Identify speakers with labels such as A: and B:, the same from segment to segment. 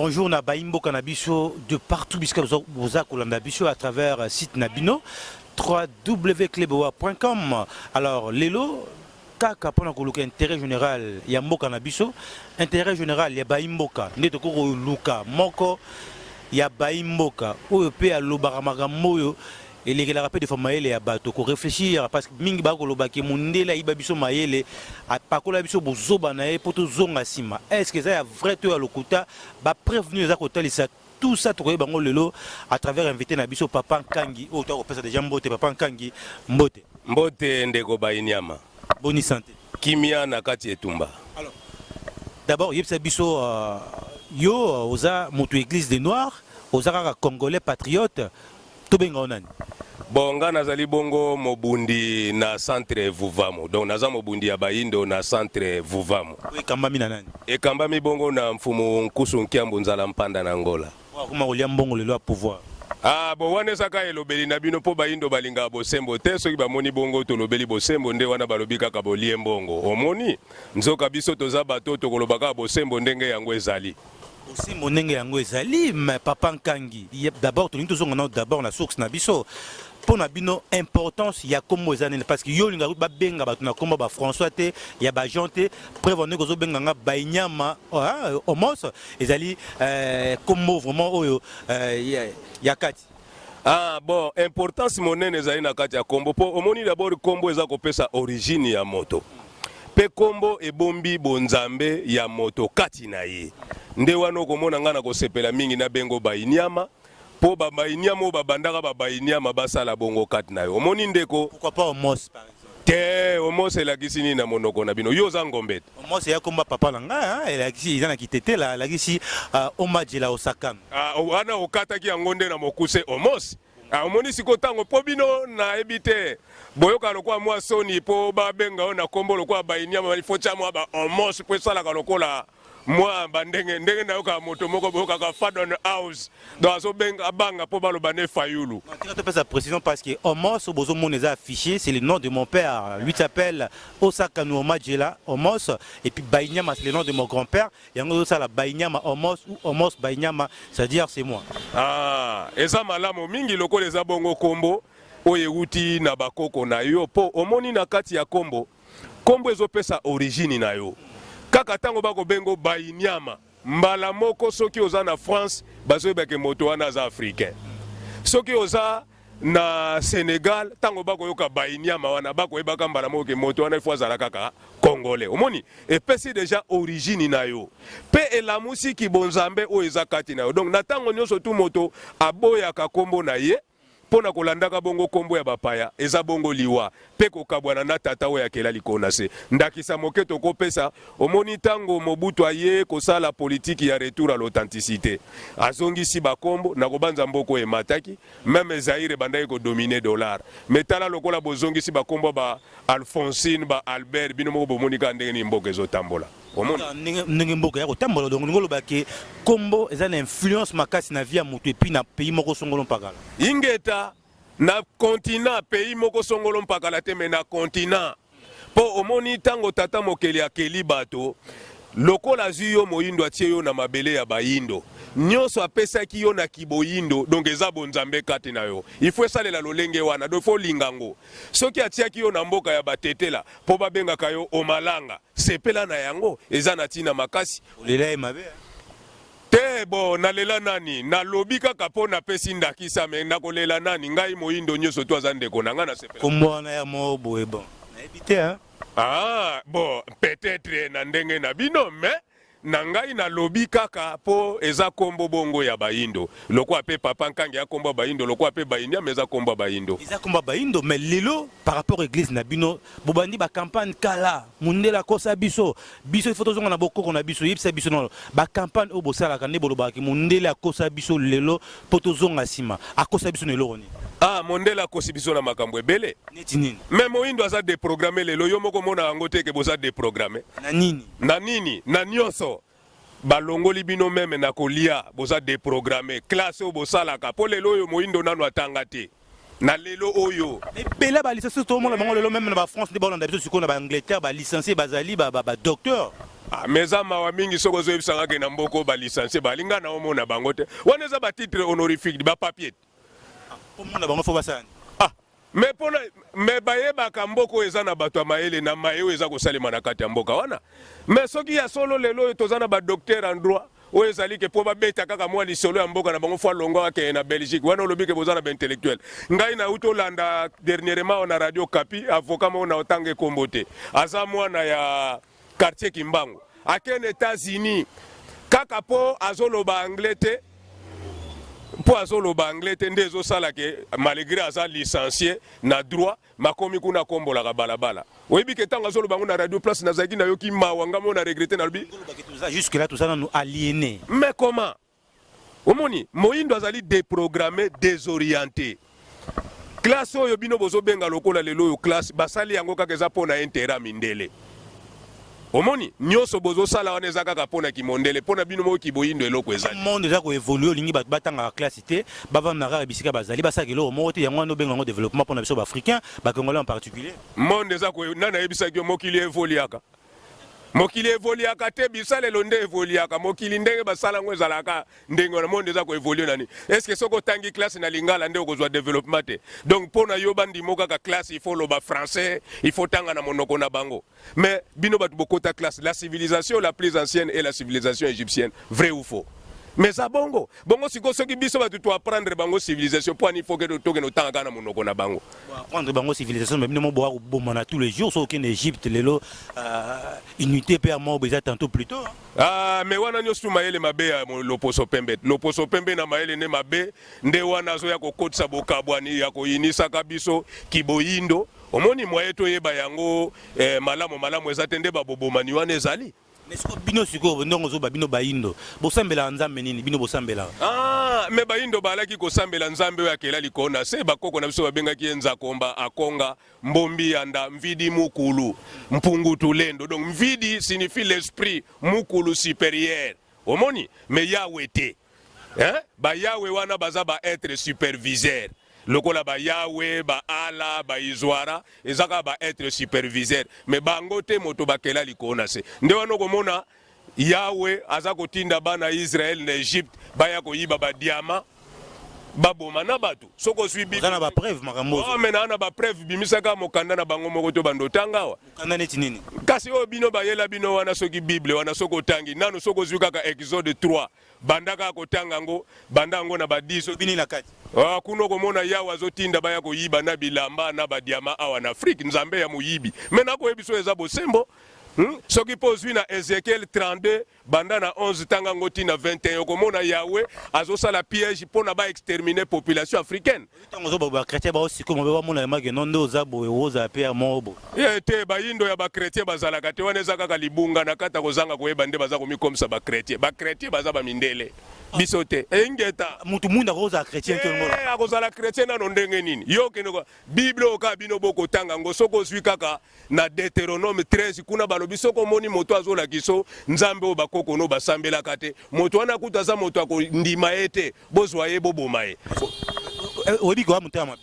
A: Bonjour na baimboka na biso de partout bisika boza kolanda biso à travers site na bino www.cleboa.com. Alors lelo kaka mpona koluka intérêt général ya mboka na biso, intérêt général ya baimboka, nde tokoki koluka moko ya baimboka oyo mpe alobaka makambo oyo elekelaka mpe defa mayele ya bato koréfléchir, parce que mingi bakolobaki mondele ayiba biso mayele, apakola biso bozoba na ye mpo tozonga nsima. Est ce que eza ya vrai to ya lokuta? Bapreuve nini eza kotalisa tout ça? Tokoyeba yango lelo à travers invité na biso, Papa Nkangi, oyo toka kopesa déjà mbote. Papa Nkangi, mbote.
B: Mbote, ndeko Bainyama.
A: Boni santé?
B: Kimia na kati etumba.
A: Alors d'abord yebisa biso, yo oza moto Église des Noirs, oza kaka Congolais patriote, tobenga yo nani?
B: Bon, nga nazali bongo mobundi na centre Vuvamu, donc naza mobundi ya bayindo na centre Vuvamu.
A: Oyo ekambami na nani?
B: Ekambami bongo na Mfumu Nkusu Nkiambu Nzala Mpanda na Ngola.
A: Akoma kolia mbongo lelo ya pouvoir.
B: Ah bon, wana ezaka elobeli na bino, mpo bayindo balingaka bosembo te. Soki bamoni bongo tolobeli bosembo, nde wana balobi kaka bolie mbongo. Omoni, nzoka biso toza bato tokoloba kaka bosembo ndenge yango ezali.
A: Bosembo ndenge yango ezali. Mais Papa Nkangi, d'abord tolingi tozonga nao d'abord na source na biso. Mpo na bino, importance ya kombo eza nini? Parce que yo olingaka babenga bato na kombo baFrançois te, ya baJean te. Preuve, ndenge ozobenga nga Bainyama Omos, ezali kombo vraiment oyo ya kati.
B: Ah bon, importance monene ezali na kati ya kombo, mpo omoni, d'abord kombo eza kopesa origine ya moto, mpe kombo ebombi bonzambe ya moto kati na ye. Nde wana okomona ngai na kosepela mingi na bengo Bainiama, mpo babainiama oyo babandaka babainiama basala bongo kati na yo. Omoni, ndeko?
A: Pourquoi pas Omos, par exemple?
B: Te, Omos elakisi nini na monoko na bino? Yo oza ngombe te.
A: Omos eya komba papa na ngai, elakisi, eza na kitetela, elakisi Omajela Osakam.
B: Ah, wana okataki yango nde na mokuse Omos. Ah, omoni sikoyo ntango mpo bino nayebi te, boyoka lokola mwa soni mpo babenga yo na nkombo lokola Bainiama, il faut tia mwa ba Omos mpo esalaka lokola mwa bandenge ndenge nayokaka moto moko boyokaka Fadon House, donc azobenga abanga mpo baloba ne Fayulu.
A: Tika topesa précision, parce que Omos oyo bozomona eza affiché, c'est le nom de mon père. Lui s'appelle Osakanu Omajela Omos, et puis Bainyama, c'est le nom de mon grand-père. Yango ezosala Bainyama Omos ou Omos Bainyama, c'est-à-dire c'est moi.
B: Ah, eza malamu mingi lokola eza bongo kombo oyo ewuti na bakoko na yo, mpo omoni na kati ya kombo, kombo ezopesa origine na yo. Kaka ntango bakobengo Bainyama, mbala moko soki oza na France, bazoyebake moto wana aza Africain. Soki oza na Sénégal, ntango bakoyoka Bainyama wana, bakoyebaka mbala moko ke moto wana ifo azala kaka Congolais. Omoni, epesi déjà origine na yo mpe elamusi kibonzambe oyo eza kati na yo. Donc na ntango nyonso tu moto aboyaka nkombo na ye mpo na kolandaka bongo nkombo ya bapaya, eza bongo liwa mpe kokabwana na tata oyo akela likolo na se. Ndakisa moke tokopesa, omoni ntango Mobutu aye kosala politiki ya retour à l'authenticité, azongisi bakombo na kobanza mboka oyo emataki, même Zaire ebandaki kodominer dollar. Mais tala, lokola bozongisi bakombo ba Alphonsine, ba Albert, bino moko bomoni kaka ndenge nini mboka ezotambola. Omoni
A: ndenge mboka ya kotambola. Donc olingi oloba ke kombo eza na influence makasi na vie ya moto, et puis na pays moko songolo mpakala.
B: Ingeta, na continent, pays moko songolo mpakala te, mais na continent, mpo omoni ntango tata mokeli akeli bato, lokola azwi yo moyindo, atie yo na mabele ya bayindo, nyonso apesaki yo na kiboyindo. Donc eza bonzambe kati na yo, il faut esalela lolenge wana. Donc faut olinga yango. Soki atiaki yo na mboka ya batetela mpo babengaka yo Omalanga, sepela na yango, eza na ntina makasi.
A: Olela ye mabe?
B: Te, bo nalela nani? Nalobi kaka mpo napesi ndakisa, mais nakolela nani? Ngai moyindo nyonso to aza ndeko na ngai, nasepela.
A: Kombo wana ya moko boye, bon, nayebi te, hein?
B: Ah bon, peut-être na ndenge na bino, mais na ngai nalobi kaka mpo eza kombo bongo ya bayindo, lokola mpe Papa Nkangi ya kombo ya bayindo, lokola mpe Bainiama eza kombo ya bayindo.
A: Eza kombo ya bayindo. Mais lelo, par rapport église na bino, bobandi bacampagne kala, mondele akosa biso, biso il faut tozonga na bokoko na biso. Yebisa biso nano, bacampagne oyo bosalaka nde bolobaka mondele akosa biso lelo mpo tozonga nsima, akosa biso na eloko nini?
B: Ah, mondele akosi biso na makambo ebele.
A: Neti nini?
B: Mais moyindo aza déprogrammé lelo. Yo moko omona yango te ke boza déprogrammé?
A: Na nini?
B: Na nini? Na nyonso. Balongoli bino même na kolia, boza déprogrammé. Classe oyo bosalaka, mpo lelo oyo moyindo nano atanga te na lelo oyo.
A: Ebele balicencié tomona bango lelo, même na baFrance nde baolanda biso sikoyo, na baAngleterre, balicencié bazali, badocteur.
B: Ah, mais eza mawa mingi soki ozoyebisa nga ke na mboka oyo balicencie bali nga na omona bango te. Wana eza batitre honorifique, bapapier.
A: Omona bango fo basala.
B: Ah, mais pona mais bayebaka mboka oyo eza na bato ya mayele na maye oyo eza kosalema na kati ya mboka wana. Mais soki ya solo lelo oyo toza na badocteur en droit oyo ezali ke mpo babeta kaka mwa lisolo ya mboka na bango fo alongwa akende na Belgique, wana olobi ke boza na baintellectuel. Ngai nauti olanda dernièrement na Radio Kapi avocat moko na otanga ekombo te, aza mwana ya quartier Kimbangu, akende États-Unis kaka mpo azoloba anglais te, mpo azoloba anglais te nde ezosala ke malgré aza licencié na droit, makomi kuna akombolaka balabala. Oyebi ke ntango azoloba yango na Radio Place, nazalaki nayoki mawa, nga mo na regrete, nalobi
A: jusque là toza nanu aliéné.
B: Mais comment? Omoni, moyindo azali déprogrammé, désorienté. Classe oyo bino bozobenga lokola lelo oyo classe, basali yango kaka eza mpo na intérêt ya mindele. Omoni, nyonso bozosala wana eza kaka mpo na kimondele, mpo na bino moko kiboyindo eloko ezali.
A: Monde eza koévolue, olingi bato batangaka classe te, bavanda kaka bisika bazali, basalaka eloko moko te. Yango wana obenga yango développement mpo na biso baafricain, bacongolais en particulier?
B: Monde eza ko nani ayebisaki yo mokili evoliaka? Mokili evoliaka te, bisalelo nde evoliaka. Mokili ndenge basala yango ezalaka ndenge wana. Monde eza koévolue nani? Est ce que soki otangi classe na lingala nde okozwa développement te? Donc mpo na yo bandimo kaka classe il faut loba français, il faut tanga na monoko na bango. Mais bino bato bokota classe, la civilisation la plus ancienne est la civilisation égyptienne, vrai ou faux? Mais eza bongo bongo. Sikoyo soki biso bato toapprendre bango civilisation, mpo ani faut ke tokende otanga kaka na monoko na bango?
A: Apprendre bango civilisation, mais bino mo boya kobomana tous les jours. Soki okende Égypte lelo, unité mpe ya moko eza tantôt plutôt.
B: Ah, mais wana nyonso tu mayele mabe ya loposo pembe. Loposo pembe na mayele nde mabe nde wana azoya kokotisa bokabwani ya koyinisaka biso kiboyindo. Omoni, mwaye toyeba yango malamu malamu eza te, nde babobomani wana ezali.
A: Mais sikoyo bino, sikoyo ndongo ozoba, bino bayindo bosambelaka nzambe nini? Bino bosambelaka?
B: Ah, mais bayindo balaki kosambela nzambe oyo akela likolo na se. Bakoko na biso babengaki ye Nzakomba, Akonga, Mbombi, Yanda, Mvidi Mukulu, Mpungu Tulendo. Donc Mvidi signifie l'esprit, Mukulu supérieur. Omoni, mais Yawe te, hein? Bayawe wana baza ba être superviseur, lokola bayawe, baala, baizwara, eza kaka ba être superviseur, mais bango te moto bakela likolo na se. Nde wana okomona Yawe aza kotinda bana Israele na Egypte baya koyiba badiama, baboma na bato. Soki ozwi
A: Oza na bapreuve makambo?
B: Oh, mais naa na bapreuve. Bimisaka mokanda na bango moko to bando otanga awa.
A: Mokanda neti nini?
B: Kasi oyo bino bayela bino wana, soki Bible wana, soki otangi nanu, soki ozwi kaka Exode 3, banda kaka kotanga yango, banda yango na ba 10
A: bini na kati.
B: Ah, kuna okomona Yawe azotinda baya koyiba na bilamba na badiama awa na Afrique. Nzambe ya moyibi, mais nakoyebi so eza bosembo, Soki mpo ozwi na Ezekiel 32, banda na 11, tanga yango ntina 21, okomona Yawe azosala piège mpo na baextermine population africaine.
A: Ntango ozoba bachrétien bao sikoyo mabe, bamona make no nde oza boye, ozala mpe ya moko boye.
B: Ye te, bayindo ya bachrétien bazalaka te. Wana eza kaka libunga na kati ya kozanga koyeba nde baza komikomisa bachrétien. Bachrétien baza bamindele, biso te. Engeta.
A: Mutu mwindu akozala chrétien te? Ngo
B: akozala chrétien nano ndenge nini? Yo okende Bible oyo kaka bino bokotanga yango, soki ozwi kaka na Deutéronome 13, kuna balobi soki omoni moto azolakisa nzambe oyo bakoko no basambelaka te, moto wana kutu aza moto akondima ye te, bozwa ye, boboma ye.
A: Oyebi koya motema mabe.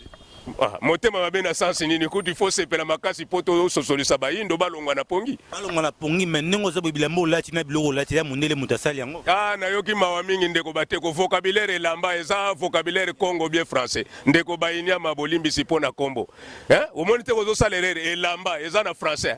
B: Ah, motema mabe na sansi nini? Kutu ifo sepela makasi mpo tososolisa bayindo balongwa na pongi.
A: Balongwa na pongi, mais ndenge oza boye, bilamba olati na biloko olati ya mondele moto asali yango.
B: Ah, nayoki mawa mingi, ndeko Bateko. Vocabulaire elamba eza vocabulaire congo bien français. Ndeko Bayinyama, bolimbisi mpo na kombo, eh? Omoni te kozosala erreur? Elamba eza na français,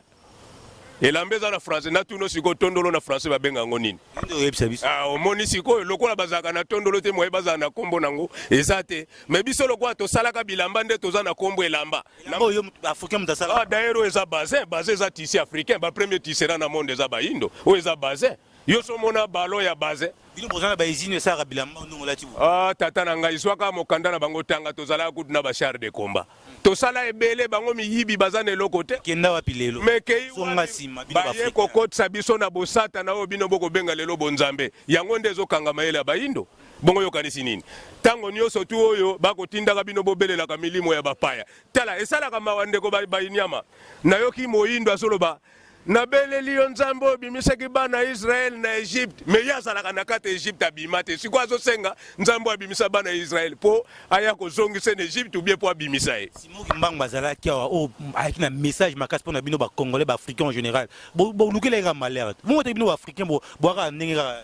B: elamba eza na français. Natuna sikoyo, tondolo na français babenga yango nini?
A: Nde oyebisa biso.
B: Ah, omoni sikoyo, lokola bazalaka na tondolo te, moye bazala na kombo nango eza te. Mais biso lokola tosalaka bilamba nde toza na kombo elamba.
A: Elamba oyo africain moto asala.
B: Ah, d'ailleurs oyo eza bazin. Bazin eza tissu africain. Bapremier tisserand na monde eza bayindo. Oyo eza bazin. Yo so omona ballon ya bazin?
A: Bino boza na bausine esalaka bilamba ndongo olati
B: boye? Ah, tata na ngai, zwaka mokanda na bango, tanga. Tozalaka kutu na bachar de combat, tosala ebele. Bango miyibi, baza na eloko te.
A: Kenda wapi lelo?
B: Mais kei
A: zonga nsima, bino
B: baye
A: baafrika.
B: Kokotisa biso na bosatana oyo bino bokobenga lelo bonzambe. Yango nde ezokanga mayele ya bayindo. Bongo yokanisi nini ntango nyonso tu oyo bakotindaka bino bobelelaka milimo ya bapaya? Tala, esalaka mawa, ndeko Bayinyama. Nayoki moyindo azoloba. Nabeleli yo Nzambe oyo obimisaki bana ya Israël na Egypte. Mais ye azalaka na kati ya Egypte abima te. Sikoyo azosenga Nzambe oyo abimisa bana ya Israël po aya kozongisa ye na Egypte ou bien po abimisa ye.
A: Simon Kimbangu azalaki awa oyo ayaki na message makasi pona bino ba Congolais, ba Africains en général. Bolukela ye kaka malheur. Bongo te bino ba Africains boyaka ndenge kaka.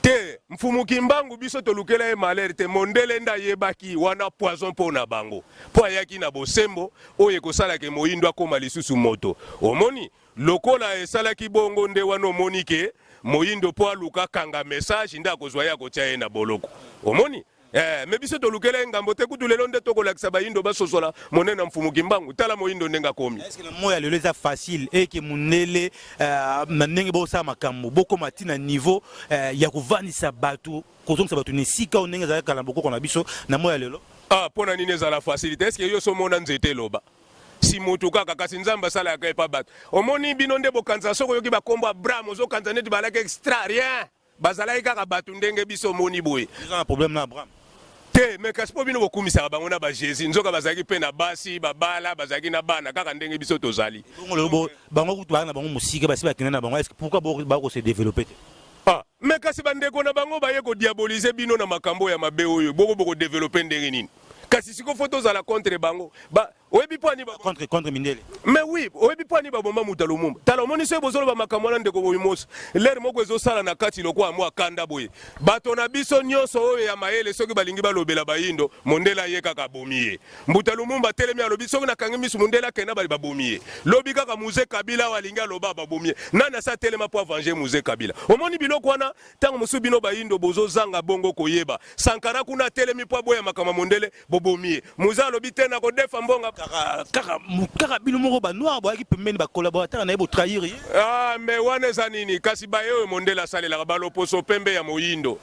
B: Te, Mfumu Kimbangu biso tolukela ye malheur te, mondele nde ayebaki wana poison po na bango. Po ayaki na bosembo oyo ekosala ke moyindo akoma lisusu moto. Omoni? Lokola esalaki bongo nde wana omoni ke moyindo po aluka akanga message nde akozwa ye akotia ye na boloko. Omoni? Eh, mais biso tolukela ye ngambo te, kutu lelo nde tokolakisa bayindo basosola monene ya Mfumu Kimbangu. Tala moyindo ndenge akomi.
A: Est-ce que na moya lelo eza facile et que mundele na ndenge bosala makambo bokoma ti na niveau ya kovandisa bato, kozongisa bato na esika oyo ndenge ezalaki kala na bokoko na biso na moya lelo?
B: Ah, pona nini ezala facile te? Est-ce que yo somona nzete eloba? Si mutu kaka, kasi Nzambe asalaka epa bato. Omoni bino nde bokanisa soki oyoki bakombo Abraham ozokanisa neti balaki extra rien. Bazalaki kaka bato ndenge biso omoni boye.
A: Oza na problème na Abraham?
B: Te, mais kasi po bino bokumisaka bango na ba Jesus, nzoka bazalaki pe na basi, babala, bazalaki na bana kaka ndenge biso tozali.
A: Bongo lelo bo bango kutu baza na bango mosika, basi bakenda na bango, est-ce que pourquoi bo ba ko se développer te?
B: Ah, mais kasi bandeko na bango baye ko diaboliser bino na makambo ya mabe oyo, boko boko développer ndenge nini? Kasi siko faut tozala contre bango. Ba oyebi mpo ani ba
A: contre contre mindele.
B: Mais oui, oyebi mpo ani baboma moto ya Lumumba. Tala omoni soki bozoloba makambo wana ndeko Boyimoso, lere moko ezosala na kati lokola mwa kanda boye. Bato na biso nyonso oyo ya mayele soki balingi balobela bayindo, mondele aye kaka abomi ye. Mbuta Lumumba atelemi alobi soki nakangi misu mondele akenda bali babomi ye. Lobi kaka Muze Kabila awa alingi aloba babomi ye. Nani asi atelema mpo avenger Muze Kabila? Omoni biloko wana tango mosusu bino bayindo bozozanga bongo koyeba. Sankara kuna atelemi mpo aboya makambo ya mondele, bobomi ye. Muze alobi te nakodefa mbonga.
A: Kaka kaka kaka bino moko ba noir boyaki pembeni ba collaborateur na ye bo trahir ye.
B: Ah mais wana eza nini kasi baye oyo mondele asalelaka baloposo pembe ya moyindo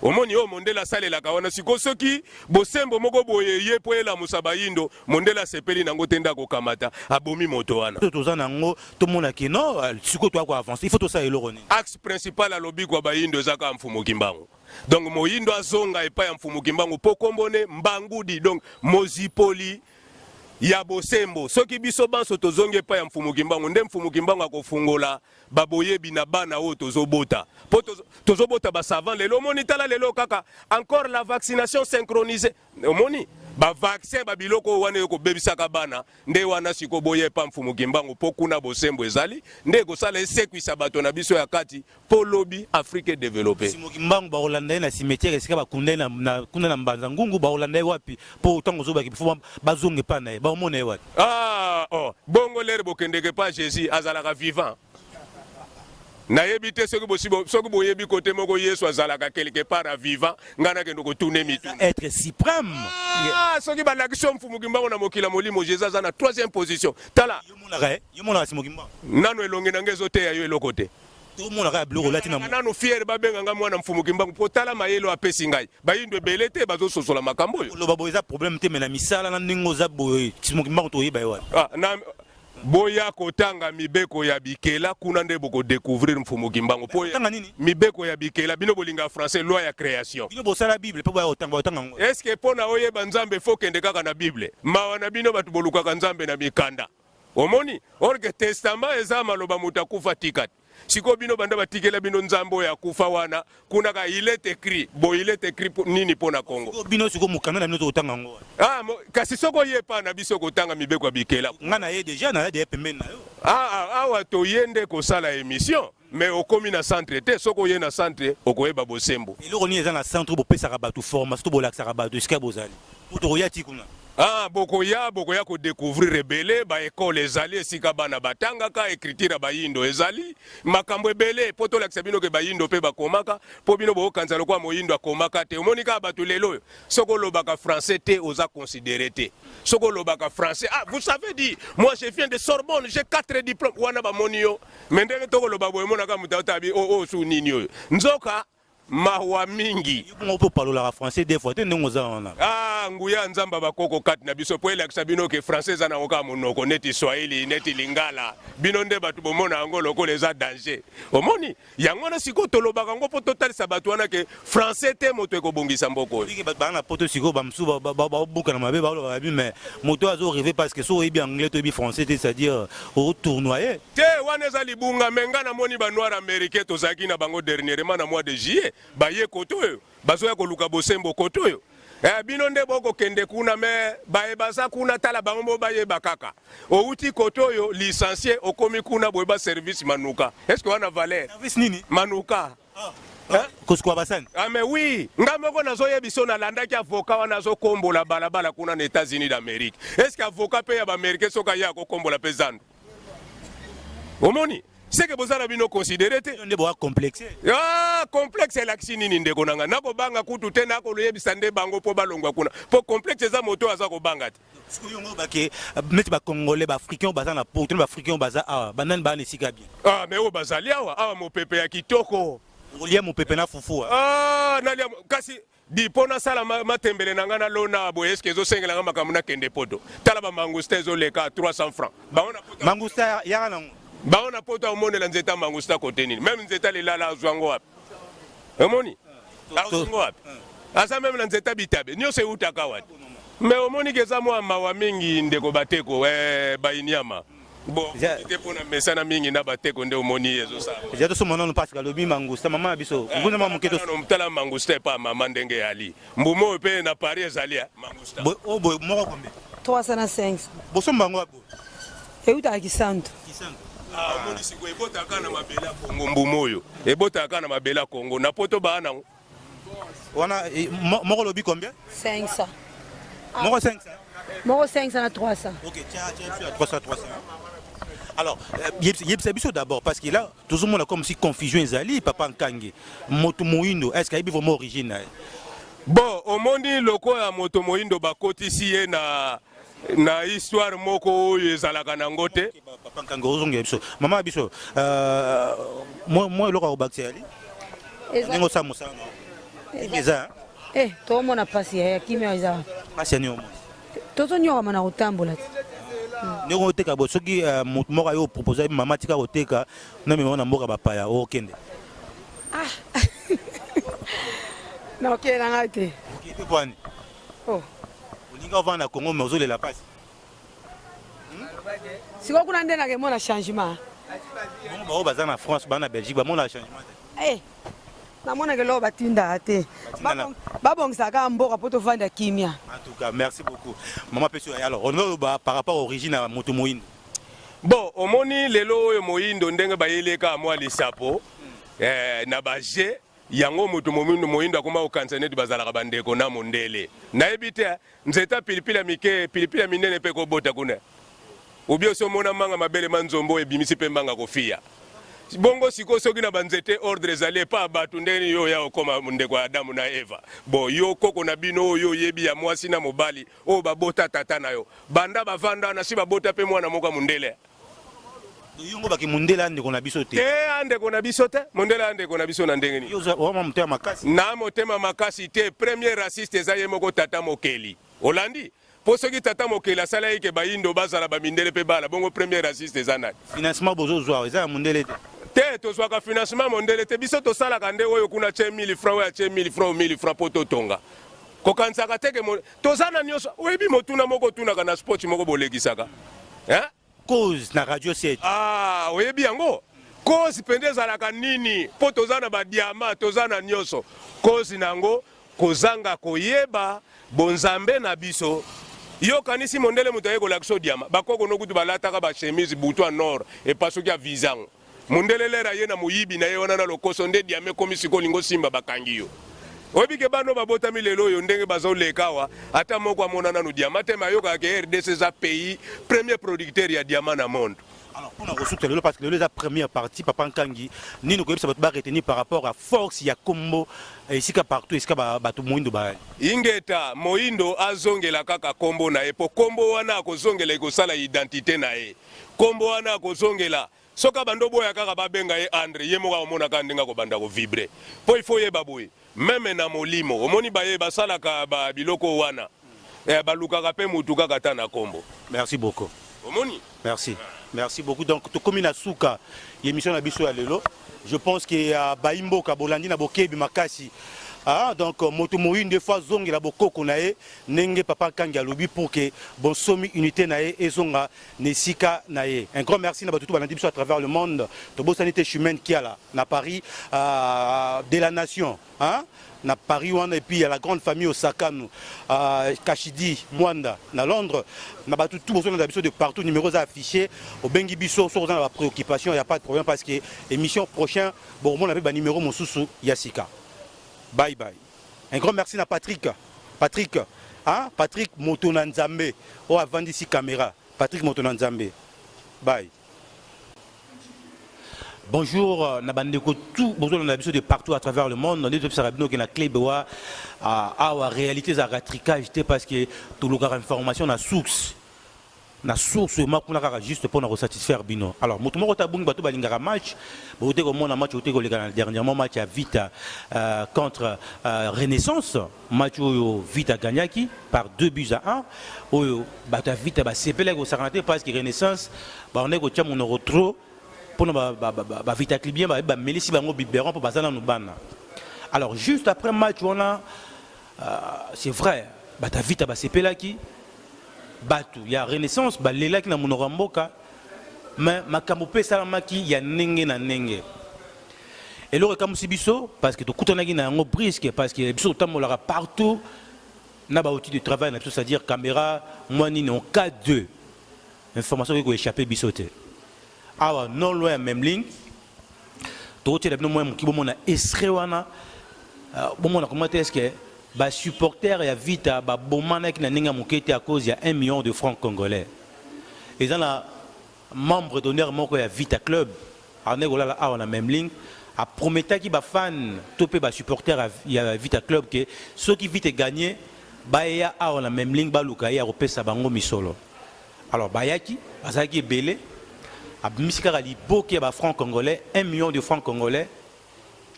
B: omoni oyo mondele asalelaka wana siko soki bosembo moko boye ye po elamusa bayindo mondele asepeli nango te nde akokamata abomi moto wana.
A: Toza nango tomona ke non sikoyo toya ko avancer il faut tosala eloko nini.
B: Axe principal ya lobiko ya bayindo eza kaka Mfumu Kimbangu. Donc moyindo azonga epai ya Mfumu Kimbangu po kombo ne Mbangudi donc mozipoli ya bosembo. Soki biso banso tozongi epai ya Mfumu Kimbangu nde Mfumu Kimbangu akofungola baboyebi na bana oyo tozobota po tozobota ba savant lelo omoni tala lelo kaka encore la vaccination synchronisée omoni ba vaccin ba biloko oyo wana ekobebisaka bana nde wana siko boya epa Mfumu Kimbangu po kuna bosembo ezali nde ekosala esekwisa bato na biso ya kati po lobi Afrique e developper.
A: Simo Kimbangu bakolanda ye na cimetière esika bakunda ye na kuna na Mbanza Ngungu, bakolanda ye wapi? Po tango ozobaki faut bazonga epa na ye, bakomona ye wapi?
B: Ah oh bongo lere bokendeke epa Jesus azalaka vivant? Nayebi te soki bosi soki boyebi kote moko Yesu azalaka quelque part a vivant, ngai nakende kotuna mituna.
A: Être suprême.
B: Ah, soki balakisi yo Mfumu Kimbangu na mokili ya molimo, Jesus aza na troisième position. Tala.
A: Yo monaka ye, yo monaka Simo Kimbangu.
B: Nano elongi na ngai ezoteya yo eloko te.
A: Tomona kaka biloko olati na
B: nano fier babenga ngai mwana Mfumu Kimbangu po tala mayele oyo apesi ngai. Bayindo ebele te bazososola makambo oyo.
A: Koloba boye eza problème te mais na misala na ndenge oza boye Simo Kimbangu toyeba ye wapi?
B: Ah, na boya kotanga mibeko ya bikela kuna nde boko découvrir Mfumu Kimbangu po
A: tanga nini?
B: Mibeko ya bikela bino bolinga français loi ya création.
A: Bino bosala Bible po boya kotanga botanga ngo.
B: Est-ce que pona oyeba Nzambe faut kende kaka na Bible? Mawa na bino bato bolukaka Nzambe na mikanda. Omoni? Or que testament eza maloba moto akufa tika te. Sikoyo bino banda batikela bino Nzambe oyo akufa wana kuna ka il est écrit bo il est écrit nini mpo na Congo?
A: Sikoyo bino sikoyo mokanda na bino tokotanga yango wapi?
B: Ah, mo, kasi soki oye epai na biso kotanga mibeko ya bikela.
A: Nga na ye deja na ye pembeni na yo.
B: Ah, ah, awa toye nde kosala émission mais okomi na centre te. Soki oye na centre okoyeba bosembo.
A: Eloko nini eza na centre bopesaka bato formation to bolakisaka bato esika bozali? Po tokoya ti kuna.
B: Ah, bokoya bokoya ko découvrir ebele ba école ezali esika bana batangaka écriture ya bayindo ezali makambo ebele po tolakisa bino ke bayindo pe bakomaka po bino bokokanisa lokola moyindo akomaka te. Omoni kaka bato lelo oyo soki olobaka français te oza considéré te. Soki olobaka français, ah vous savez dit moi je viens de Sorbonne, j'ai 4 diplômes, wana bamoni yo. Mais ndenge tokoloba boye omonaka moto aotabi oh, oh su nini oyo nzoka. Mawa mingi.
A: Yo bongo mpe opalolaka français des fois te ndenge oza wana.
B: Ah, nguya ya Nzambe ya bakoko kati na biso mpo elakisa bino ke français eza nango kaka monoko neti swahili neti lingala. Bino nde bato bomona yango lokola eza danger. Omoni? Yango wana sikoyo tolobaka yango mpo totalisa bato wana ke français te moto ekobongisa mboka oyo.
A: Ndenge bato baa na poto sikoyo bamosusu baobuka na mabe baoloba babi mais moto oyo azo rêver parce que soki oyebi anglais to oyebi français te c'est-à-dire otournoyer.
B: Te wana eza libunga mais nga namoni ba noir americain tozalaki na bango dernièrement na mois de juillet baye kote oyo bazoya koluka bosembo kote oyo eh, bino nde bokokende kuna me baye baza kuna tala bango mo bayeba kaka owuti kote oyo licencie okomi kuna boye ba service manuka est ce que wana valeur
A: service nini
B: manuka
A: ah. Hein? Kosukola basani.
B: Ah mais oui, nga moko nazoyebisa yo nalandaki avocat wana azokombola balabala kuna na États-Unis d'Amérique. Est-ce que avocat pe ya ba Américain soki aye akokombola pe zando? Omoni? C'est que boza na bino considéré te.
A: Nde boa complexe.
B: Ah, complexe elakisi nini ndeko na nga? Nakobanga kutu te, nakoyebisa nde bango po balongwa kuna. Po complexe eza moto aza kobanga te.
A: Sikoyo ngo bake neti ba congolais ba africains baza na poto ba africains baza awa banani baa na esika bien.
B: Ah mais oyo bazali awa awa mopepe ya kitoko.
A: Olia mopepe na fufu.
B: Ah nalia kasi di mpo nasala matembele na ngai nalona boye eske ezosengela ngai makambo nakende poto tala bamangusta ezoleka 300 francs bango na poto
A: mangusta yaka nango
B: bango na poto aomonela nzete ya mangusta kote nini meme nzete lilala azwa yango wapi omoni azwa yango wapi aza meme na nzete bitabe nyonso eutaka wapi me omoni ke eza mwa mawa mingi ndeko bateko eh, bainiama bon te mpo na mesana mingi na bateko nde omoni ezosala
A: eza tosomba nano mpasi kalobi mangusta mama na biso eh, nguna mwa moke
B: tala mangusta epa mama ndenge eyali mbuma oyo mpe na paris ezali eh, mangusta
A: oyo boye moko kombe
C: 305
A: bosomba yango wapi
C: eutaka kisantu
B: ah, omoni sikoyo ebotaka na mabele ya kongo mbuma oyo ebotaka na mabele ya kongo na poto baa nango
A: wana eh, moko lobi combien
C: 500
A: moko 500
C: moko 500 na 300
A: ok tiens tiens 300 300 alors euh, yebisa biso d'abord parce que là tozomona comme si confusion ezali papa nkangi moto moyindo est ce que ayebi vraiment origine na ye
B: bon omoni lokola moto moyindo bakotisi ye na na histoire moko oyo ezalaka nango te
A: papa nkangi ozongela biso mama biso euh, mwa eloko ya kobakisa yali ndenge osala mosala na eza
C: eh, toomona mpasi ya kimia eza
A: mpasi ya nini omona
C: tozonyokama na kotambola te
A: ndenge oteka bo soki euh, moto moko ayo propose mama tika koteka na mema na mboka bapaya okende
C: ah. nakokende na ngai te
A: okende pwani
C: oh.
A: Olinga ovanda na Congo mais ozolela pasi.
C: Sikoyo kuna nde nakemona changement.
A: Bongo baoyo baza na France ba na Belgique bamona changement
C: te. Eh, namonaka eloko batindaka te. Babongisaka kaka mboka mpo tovanda kimia.
A: En tout cas, merci beaucoup. Maman Pesio, alors on oloba par rapport à origine ya moto moyindo.
B: Bon, omoni lelo oyo moyindo ndenge bayeli kaka mwa lisapo eh, na ba jeux Yango moto momindo moyindo akoma kokanisa neti bazalaka ba ndeko na mondele. Nayebi te eh, nzete ya pilipili ya mike, pilipili ya minene pe ekobota kuna. Ou bien osi omona manga mabele ma nzombo ebimisi pe manga kofiya. Bongo sikoyo soki na ba nzete ordre ezali epa ya batu ndenge nini yo oya okoma ndeko ya Adamu na Eva? Bon yo koko na bino oyo oyebi ya mwasi na mobali oyo babota tata na yo banda bavanda wana si babota pe mwana moko ya mondele?
A: Yo ngo baki mundele andeko na biso te.
B: Te andeko na biso te. Mundele andeko na biso na ndenge nini?
A: Yo oza vraiment motema makasi.
B: Na motema makasi te. Premier raciste eza ye moko tata mokeli. Olandi? Po soki tata mokeli asalaki ke bayindo bazala ba mindele pe bala bongo premier raciste eza nani?
A: Financement bozo zwa eza ya mundele te.
B: Te tozwaka financement mondele te biso tosalaka nde oyo kuna atie 1000 francs oyo atie 1000 francs 1000 francs po totonga. Kokanisaka te ke toza na nyonso. Oyebi motuna moko otunaka na sport moko bolekisaka. Hein?
A: Cause na radio 7.
B: Ah, oyebi yango? Cause mpenza ezalaka nini? Mpo toza na badiama, toza na nyonso. Cause na yango kozanga koyeba bonzambe na biso. Yo okanisi mondele moto aye kolakisa yo diama? Bakoko no kutu balataka ba chemise butu en or epasuki ya visa yango. Mondele lere aye na moyibi na ye wana na lokoso nde diama ekomi sikoyo olingi osimba bakangi yo. Oyebi ke bana oyo babotami lelo oyo ndenge bazo leka awa ata moko amona nanu diamant te mais ayokaka ke rdc eza pays premier producteur ya diamant na monde.
A: Alors pona kosukisa lelo parce que lelo eza première partie papa Nkangi nini okoyebisa bato ba retenir par rapport à force ya kombo esika partout esika bato moindo bayali.
B: Ingeta, moindo azongela kaka kombo na ye po kombo wana akozongela ekosala identite na ye. Kombo wana akozongela. Soki abandi oboya kaka babenga ye Andre, ye moko akomona kaka ndenge akobanda ko vibrer. Po il faut oyeba boye, meme na molimo, omoni baye basalaka ba biloko wana, eh, balukaka pe mutu kaka ata na kombo.
A: Merci beaucoup.
B: Omoni?
A: Merci. Merci beaucoup. Donc tokomi na suka émission na biso ya lelo. Je pense que uh, baimboka bolandi na bokebi makasi. Ah, donc moto moyindo efo azongela bokoko na ye ndenge papa Nkangi alobi pour que bonsomi unité na ye ezonga na esika na ye. Un grand merci na bato tout balandi biso à travers le monde. Tobosani te Chimène Kiala na Paris de la nation hein? Na Paris wana et puis ya la grande famille Osakanu Kashidi Mwanda na Londres na bato tout bozolanda biso de partout numéro eza affiché obengi biso soki oza na ba préoccupation ya pas de problème parce que émission prochain bokomona mpe ba numéro mosusu ya sika. Bye bye. Un grand merci na Patrick. Patrick, hein? Patrick moto na Nzambe. Oyo avandisi caméra. Patrick moto na Nzambe. Bye. Bonjour euh, na bandeko tout bozolanda biso de partout à travers le monde nde topesaka bino ke na club wa ah, awa réalité ezalaka tricage te parce que tolukaka information na source na source ma kuna kaka juste pona ko satisfaire bino alors moto moko ta bungi bato balingaka match bote komona match ote koleka na dernièrement match ya Vita euh, contre euh, Renaissance match oyo Vita gagnaki par 2 buts à 1 oyo bato ya Vita basepelaki kosakana te parce que Renaissance bandaki kotia monoko trop mpona ba Vita Clubien bamelisi bango biberon mpo baza nanu bana. Alors juste après match wana euh, c'est vrai bato ya Vita basepelaki, bato ya Renaissance balelaki na monoko ya mboka, mais makambo mpe esalamaki ya ndenge na ndenge. Eloko ekamwisi biso parce que tokutanaki na yango brisque, parce que biso totambolaka partout na ba outils de travail na biso, c'est-à-dire caméra mwa nini, en cas de information ekoki koéchappe biso te. Awa non loin ya Memling tokotiela bino mwa moki bomona extrait wana, bomona comment est-ce que ba supporters ya Vita babomanaki na ndenge ya moke te à cause ya 1 million de francs congolais. Eza na membre d'honneur moko ya Vita Club akendaki kolala awa na Memling, aprometaki ba fan to pe ba supporters ya Vita Club ke soki Vita egagner baya awa na Memling baluka ye akopesa bango misolo. Alors bayaki, bazalaki ebele, abimisi kaka liboke ya ba francs congolais, 1 million de francs congolais.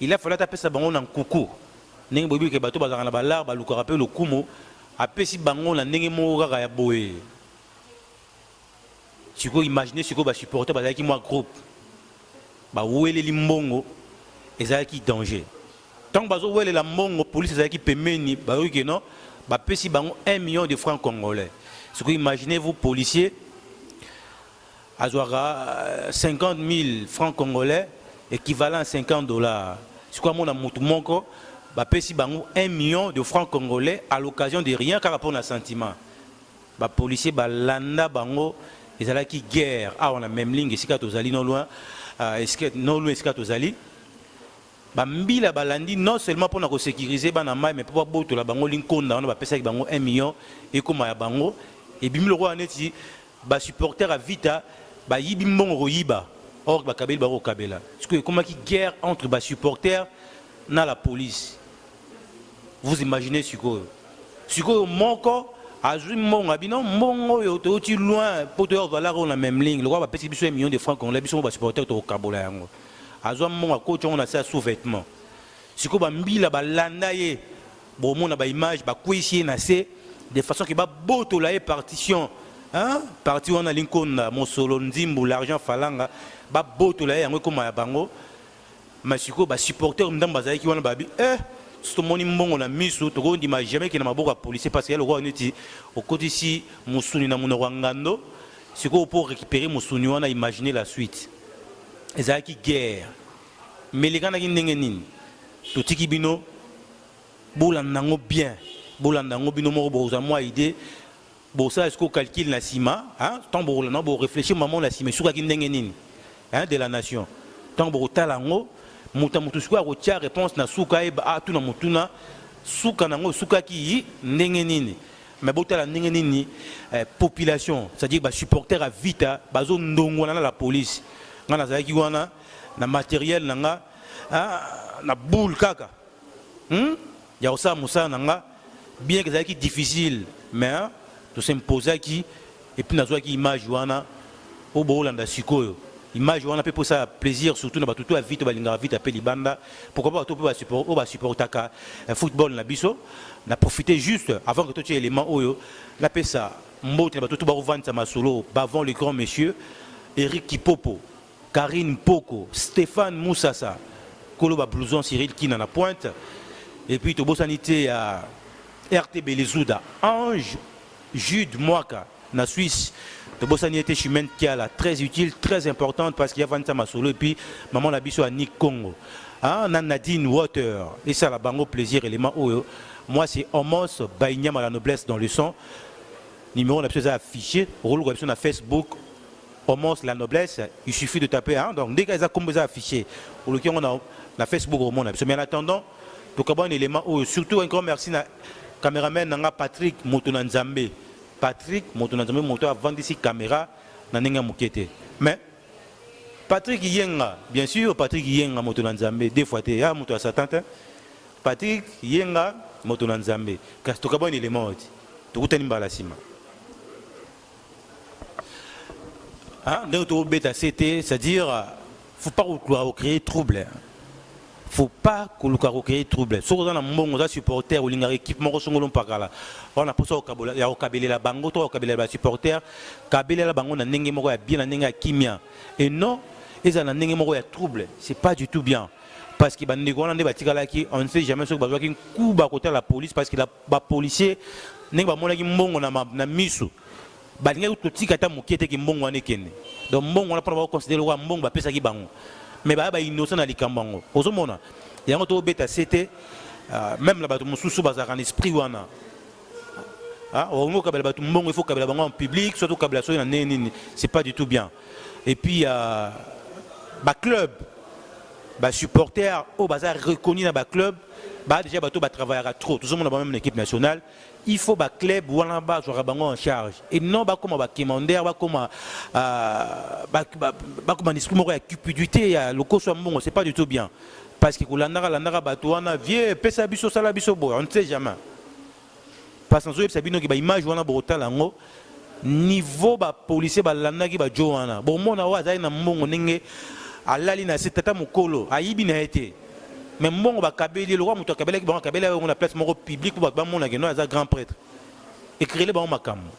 A: Il a fallu ata apesa bango na nkuku, ndenge boyebi ke bato bazalaka na balar balukaka pe lokumu, apesi bango na ndenge moko kaka ya boye. Sikoyo imagine sikoyo ba supporters bazalaki mwa groupe, baweleli mbongo, ezalaki danger. Tango bazowelela mbongo, police ezalaki pembeni, bayoki ke non, bapesi bango 1 million de francs congolais. Sikoyo imaginez vous policier azwaka 50 000 francs congolais équivalent à 50 dollars. Sikoyo amona mutu moko bapesi bango 1 million de francs congolais à l'occasion de rien kaka pona sentiment. Ba policiers balanda bango, ezalaki guerre awa na Memling esika tozali non loin, euh, non loin esika tozali. Ba mbila balandi non seulement pona ko securiser bana mayi mais po babotola bango linkonda wana bapesaki bango 1 million ekoma ya bango. Ebimi lokola neti ba supporters ya Vita bayibi mbongo koyiba or bakabeli bango kokabela. Sikoyo ekomaki guerre entre ba supporters na la police. Vous imaginez sikoyo. Sikoyo moko azwi mbongo abi non mbongo oyo touti loin po toya kozwa lare oyo na Memling lokola bapesi biso 1 million de francs congolais biso moko ba supporters tokokabola yango. Azwa mbongo akoti yango na se ya sous vêtement. Sikoyo ba mbila balanda ye, bomona ba image bakweyisi ye na se de façon que babotola ye partition hein? Parti wana linkonda mosolo nzimbu l'argent falanga babotola ye yango ekoma ya bango. Mais sikoyo ba supporters ndambo bazalaki wana babi eh soki tomoni mbongo na misu tokondima jamais ke na maboko ya policier parce que ya lokola neti okotisi mosuni na monoko ya ngando sikoyo po récupérer mosuni wana, imaginez la suite. Ezalaki guerre mais elekanaki ndenge nini? Totiki bino bolanda yango bien, bolanda yango bino moko bokozwa mwa idée, bosala sikoyo calcul na nsima, hein? Ntango bokolanda yango boréfléchir mama na nsima esukaki ndenge nini, hein, de la nation. Ntango bokotala yango moto ya moto sikoyo akotia réponse na suka, ayeba atuna motuna suka na yango esukaki ndenge nini. Mais botala ndenge nini eh, population, c'est-à-dire ba supporters ya Vita bazo ndongwana na la police. Nga nazalaki wana na matériel na nga, ah, na boule kaka Ya kosala mosala na nga, bien que ezalaki difficile mais to s'imposaki et puis nazwaki image wana oyo bokolanda sikoyo. Image wana pe posa plaisir surtout na bato to ya vite balingaka vite pe libanda. Pourquoi pas bato pe ba support oyo ba supportaka football na biso. Na profiter juste avant que totia élément oyo napesa mbote na bato to bakovandisa masolo bavant le grand monsieur Eric Kipopo, Karine Mpoko, Stéphane Moussassa, kolo ba blouson Cyril Kina na pointe et puis tobosani te ya RT Belezuda, Ange Jude Mwaka na Suisse, tobosani ete Chimène Kiala, très utile, très importante parce qu'il y a vandisa masolo et puis maman na biso Annick Congo. Ah, na Nadine Water, et ça la bango plaisir élément oyo. Moi c'est Homos Bainyama la noblesse dans le son. Numéro na biso eza affiché, rôle biso na Facebook Homos la noblesse, il suffit de taper hein, donc dès eza kombo eza affiché. Oluki yango na na Facebook omona biso. Mais en attendant, tokaba un élément oyo surtout un grand merci na cameraman nanga Patrick Moto na Nzambe. Patrick Moto na Nzambe moto avandisi caméra na ndenge ya moke te. Mais Patrick Yenga, bien sûr Patrick Yenga moto na Nzambe deux fois te, ya moto ya Satan te. Patrick Yenga moto na Nzambe. Kasi tokaba un élément oyo. Tokutani mbala nsima. Hein, ndenge tobeta sete, c'est-à-dire faut pas créer trouble. Faut pas koluka créer trouble. Soki oza na mbongo, oza supporter, olingaka équipe moko songolo mpakala, wana mposa ya kokabelela bango to kokabelela ba supporter, kabelela bango na ndenge moko ya bien, na ndenge ya kimia, et non ezala na ndenge moko ya trouble. C'est pas du tout bien parce que bandeko wana nde batikalaki, on ne sait jamais soki bazwaki nkuba kotala la police, parce que bapolicier ndenge bamonaki mbongo na miso, balingaki kotika ata moke te ke mbongo wana ekende. Donc mbongo wana mpona bakoconsidérer lokola mbongo bapesaki bango, mais baya bainnocent na likambo yango. Ozomona yango tobeta se te, même na bato mosusu bazalaka na esprit wana. Olingi okabela bato mbongo, il faut okabela bango en public, soit okabela soki na ndenge nini, c'est pas du tout bien. Et puis baclub, basupporter oyo baza reconnu na baclub, baa déjà bato batravaillaka trop. Tozomona ba même na équipe nationale, il faut baclub wana bazwaka bango en charge et non bakoma baquémander, bakoma na esprit moko ya cupidité, ya lokoso ya mbongo. C'est pas du tout bien parce que kolandaka landaka bato wana, vie epesa biso, sala biso boye, on ne sait jamais. Parce que nazoyebisa bino ke baimage wana bokotala yango, niveau bapolicier balandaki bajo wana, bomona oyo azali na mbongo ndenge alali na se, tata mokolo ayibi na ye te, mais mbongo bakabeli lokola moto akabelaki bango, akabeli bango na place moko publique mpo bato bamonake no aza grand prêtre, ecréer bango makambo.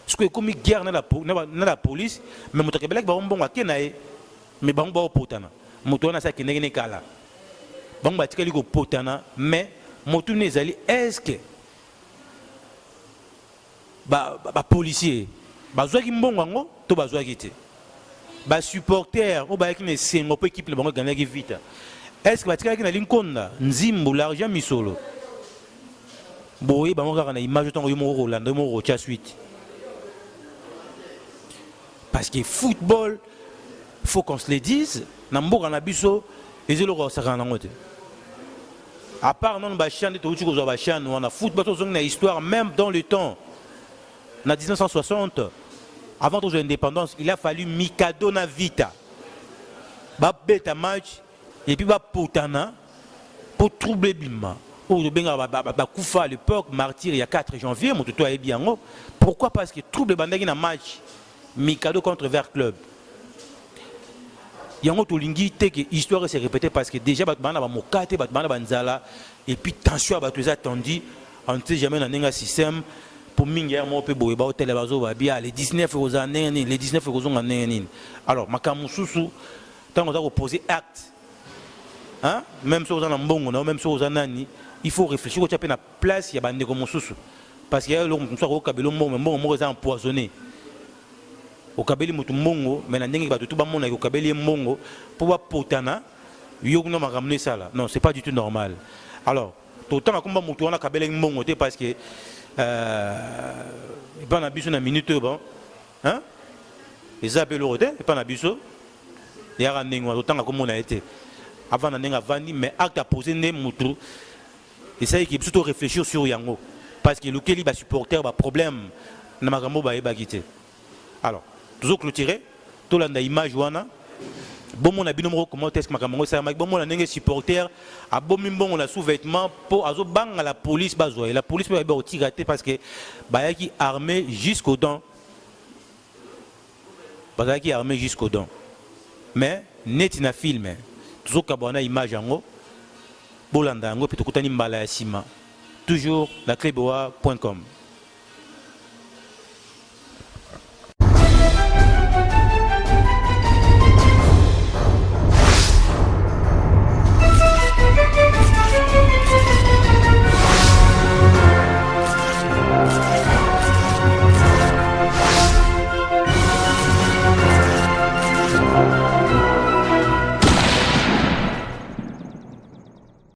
A: Soki ekomi guerre na la police, mais moto akabelaki bango mbongo ake na ye, mais bango baopotana. Moto wana asi akendeki ne kala, bango batikali kopotana. Mais motuna ezali: est ce que bapolicier bazwaki mbongo yango to bazwaki te? Basupporter oyo bayaki na esengo mpo équipe na bango egagnaki Vita, est ce que batikalaki na linkonda nzimbu, l'argent, misolo boye bango kaka na image? Ntango yo moko kolanda, yo moko kotya suite, parce que football, faut qu'on se le dise, na mboka na biso eza eloko kosakana nango te. À part nano bachan nde touti kozwa bachan wana, football tozongi na histoire, même dans le temps na 1960, avant tozwa indépendance, il a fallu Mikado na Vita babeta match et puis bapotana po trouble ebima oyo tobengaka bakufa à l'époque, martyr ya 4 janvier. Moto to ayebi yango. Pourquoi? Parce que trouble ebandaki na match Mikado contre Vert Club. Yango tolingi te ke histoire se répéter, parce que déjà bato baa na bamoka te, bato baa na banzala, et puis tension ya bato eza tendu. On ne sait jamais na ndenge ya système po mingi ya moko mpe boye baotela bazoba bia le 19 ekozala ndenge nini, le 19 ekozonga ndenge nini. Alors makambo mosusu, ntango oza koposer acte, hein? Même soki oza na mbongo na yo, même soki oza nani, il faut réfléchir, kotia mpe na place ya bandeko mosusu, parce que ya eloko moto mosusu akokabela mbongo, mais mbongo moko eza empoisonné. Okabeli motu mbongo, mais na ndenge bato tu bamonaki okabeli ye mbongo mpo bapotana yo kuna, makambo no esala. Non, c'est pas du tout normal. Alors totanga komba motu wana akabelaki mbongo te, parce que epa na biso na minute oyo, bon, hein? Eza mpe eloko te epa na biso eyaka ndenge wana. Totanga komona ye te avant na ndenge avandi, mais acte aposé nde motu esaliki biso to réfléchir sur yango, parce que elukeli basupporter baproblème na makambo bayebaki te. Alors tozo clôturer, tolanda image wana, bomona bino moko comment est-ce que makambo yango esalamaki. Bomona ndenge supporter abomi mbongo na sous-vêtement mpo azobanga la police bazwa ye. La police mpe bayebi kotika te, parce que bayaki armé jusqu'aux dents, bazalaki armé jusqu'aux dents. Mais neti na film tozokabwana na image yango, bolanda yango mpe tokutani mbala ya nsima, toujours na cleboa.com.